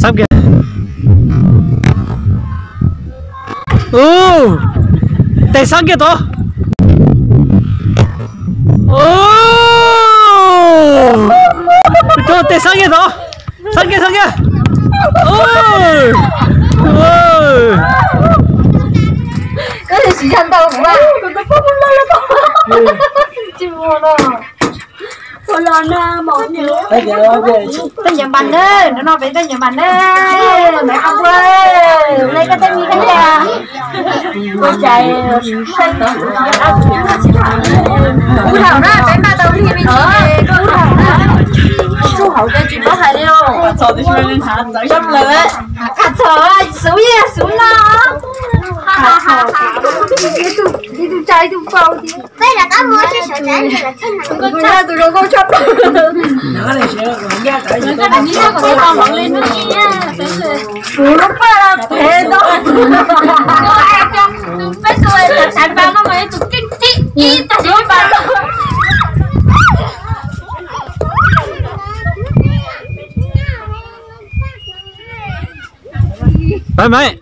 Xab kiag. Ub, tes xab kiag tod. Ub, tes xab kiag tod. Xab kiag, xab kiag. Ub, ub. Koj siv zog ntau kuv mas. Tsis muaj no. Tej nyiam npas na, no no peb tej nyiam npas na. Maiv Qhov Npua, ua li koj tej me koj ua cas. Kuv thaum na peb npaj tau li me ntsis, kuv thaum na tsuj hauv ces tsis paub hais li os. Qhov txog xub yam xub no. Ib tug tsa ib tug npau thiab. Peb rov qab mus sib sawv daws, tus zoo nkauj tshaj plaws. Kuv lub paj phem no. Peb tus saiv npas no mas yog tus keej tib ib tag saiv npas no. Maiv, Maiv.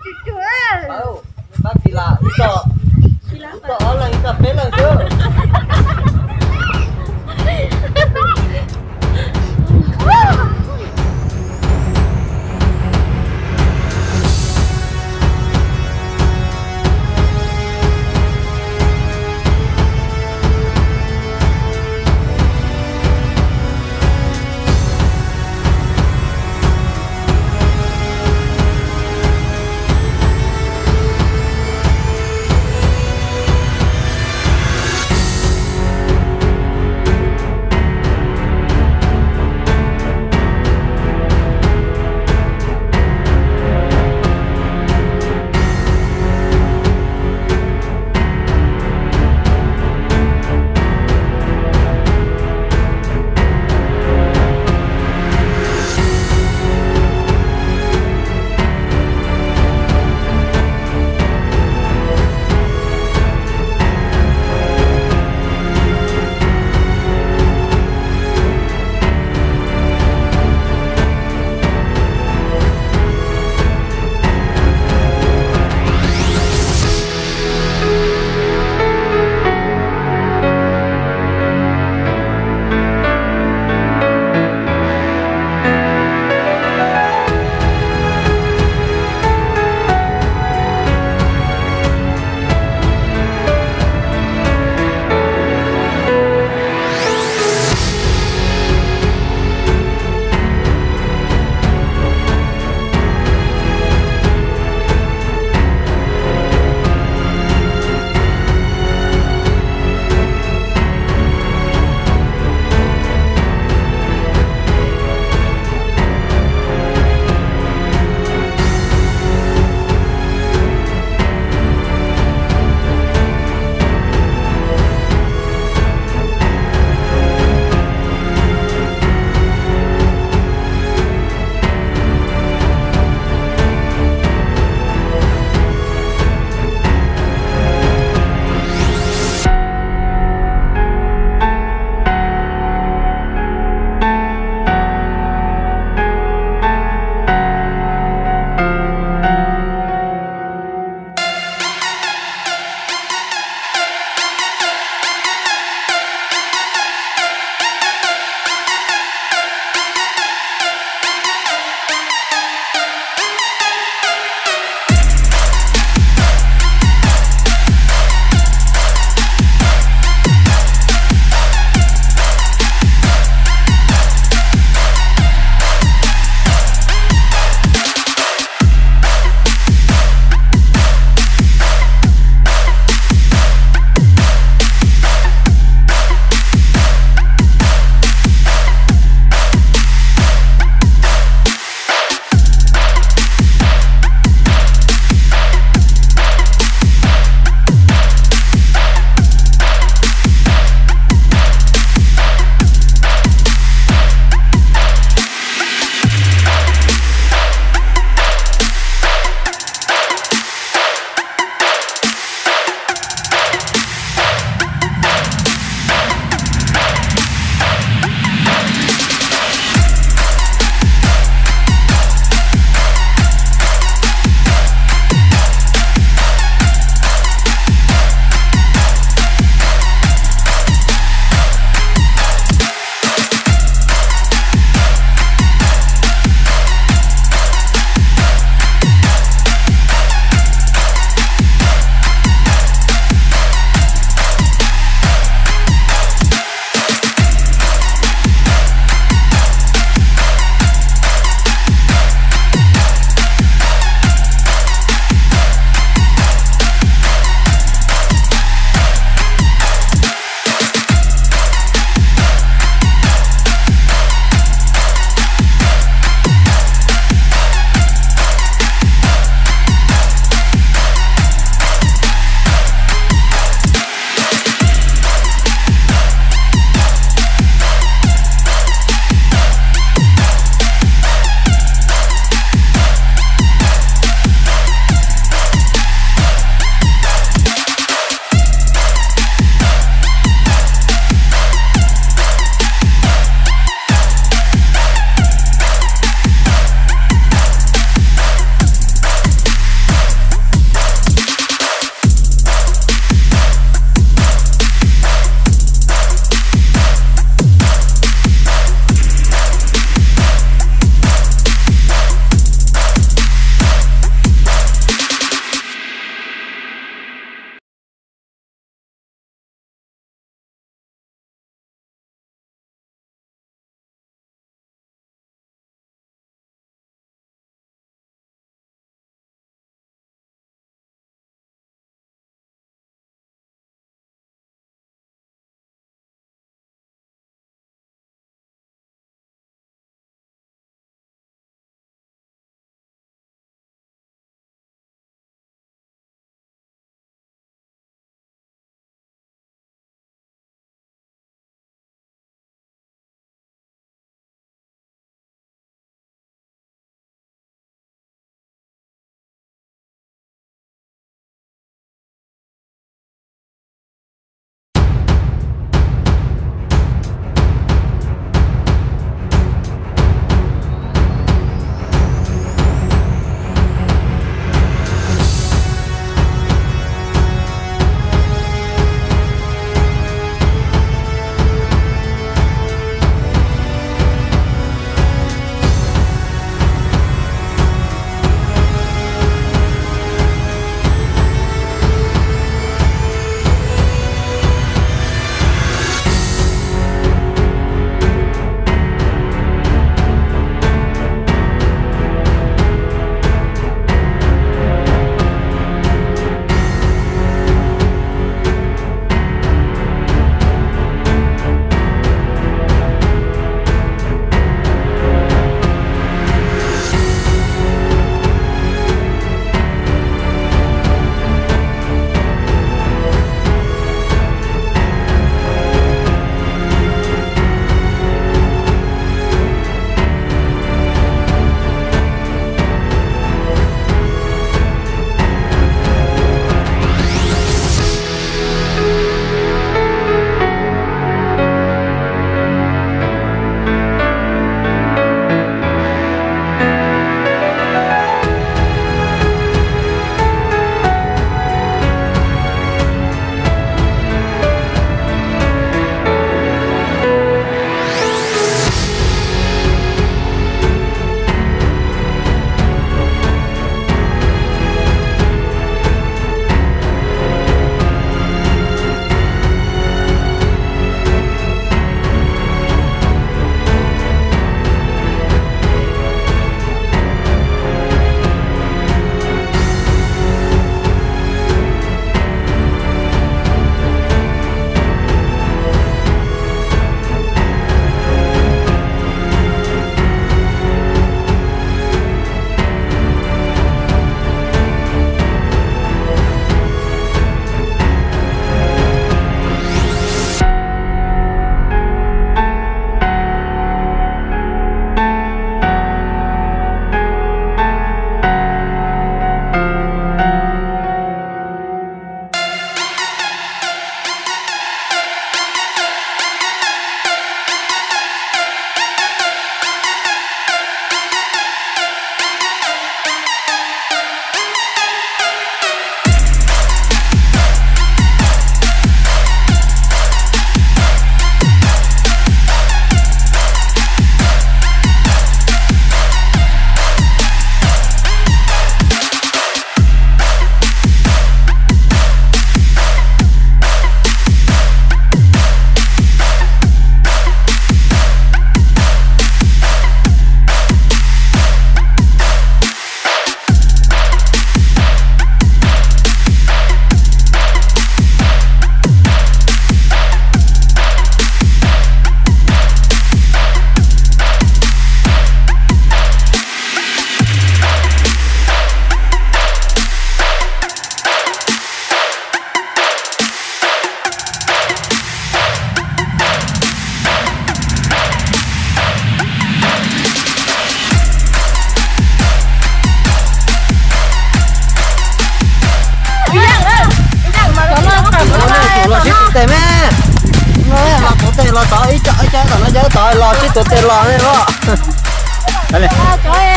Los tib tuav tes los ne los.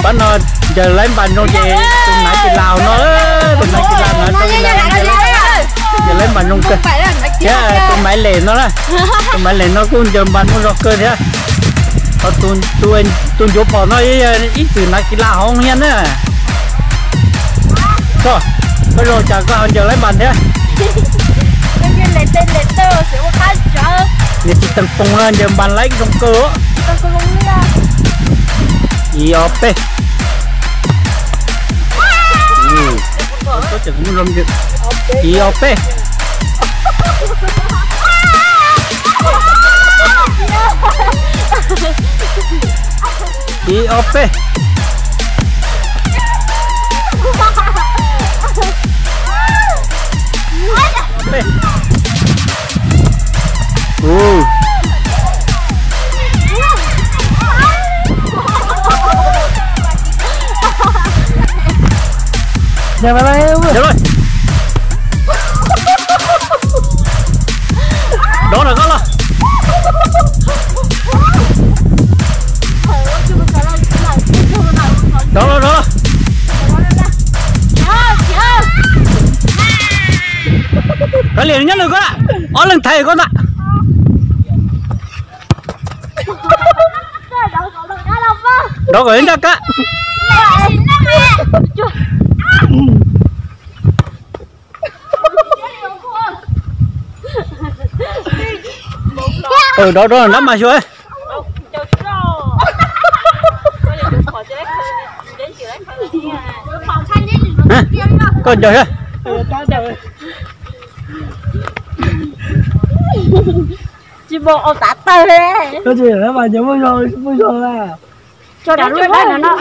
Pab no ncaws laib npas zoo ces tus nav kis las no, tus nav kis las no, ncaws laib npas zoo kawg. Thiab tus maiv lem no na, tus maiv lem no kuj ncaws npas muaj zog kawg thiab. Ho tus ncuav phom no ib txwm nav kis las hauv thiab na. Koj, koj zoo cas koj ho ncaws laib npas thiab? Niam txiv Teev Poog no ncaws npas laib zoo kawg. Ib ob peb. Ib ob peb. Ib ob peb. Rov los, rov los. Rov los, rov los. Kav liam nyob nws koj, ob leeg thaiv koj ntag. Rov kom ncaj kab. Rov rov nrab mas xyuas. Koj ncaws thiab. Tsis npaum au tav tawg li. Tso dam lub no.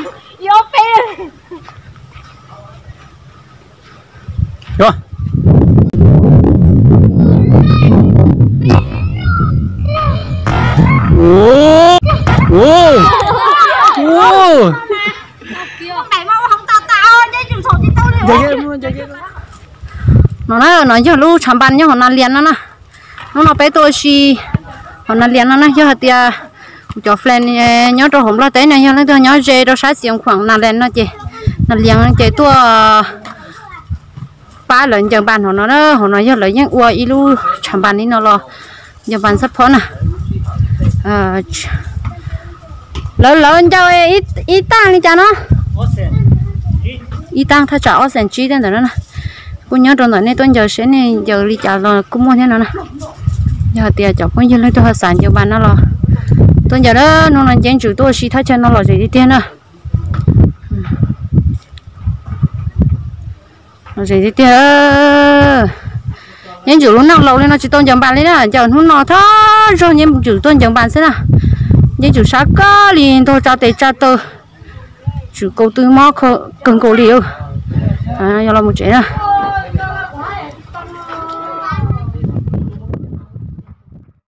No na, no yog lub tshav npas nyob hauv Nas Lias no na. Hnub no peb tuaj ua si hauv Nas Lias no na, yog hais tias kuv cov friend nyob rau hauv Nplog teb no yog leej twg nyob ze rau sab Xiav Khuam Nas Lias no ces, Nas Lias ces tuaj pab lawv ncaws npas hauv no na. Hauv no yog lawv yeej ua ib lub tshav npas li no los ncaws npas xab phob na. Lawv, lawv ncaws ib tag li cas no? Ib tag thaj tsam ob xees tsib tej ntawd no na. Kuj nyob rau ntawm nej tuaj ncaws seb nej ncaws li cas los kuj muaj thiab no na. Yog hais tias cov phooj ywg leej twg ho xav ncaws npas no los tuaj ncaws na, hnub no Nceeb Ntsws tuaj ua si thaj chaw no lom zem tiag tiag na. Lom zem tiag tiag. Nceeb Ntsws lub neej laus li no tsis tau ncaws npas li na, ncaws hnub no thawj zaug Nceeb Ntsws tuaj ncaws npas xwb na. Nceeb Ntsws sab kawg li, ntog tsa tes tsa taw, tswm kaus tw mob kawg nkaus li. Yog los mus tsev na.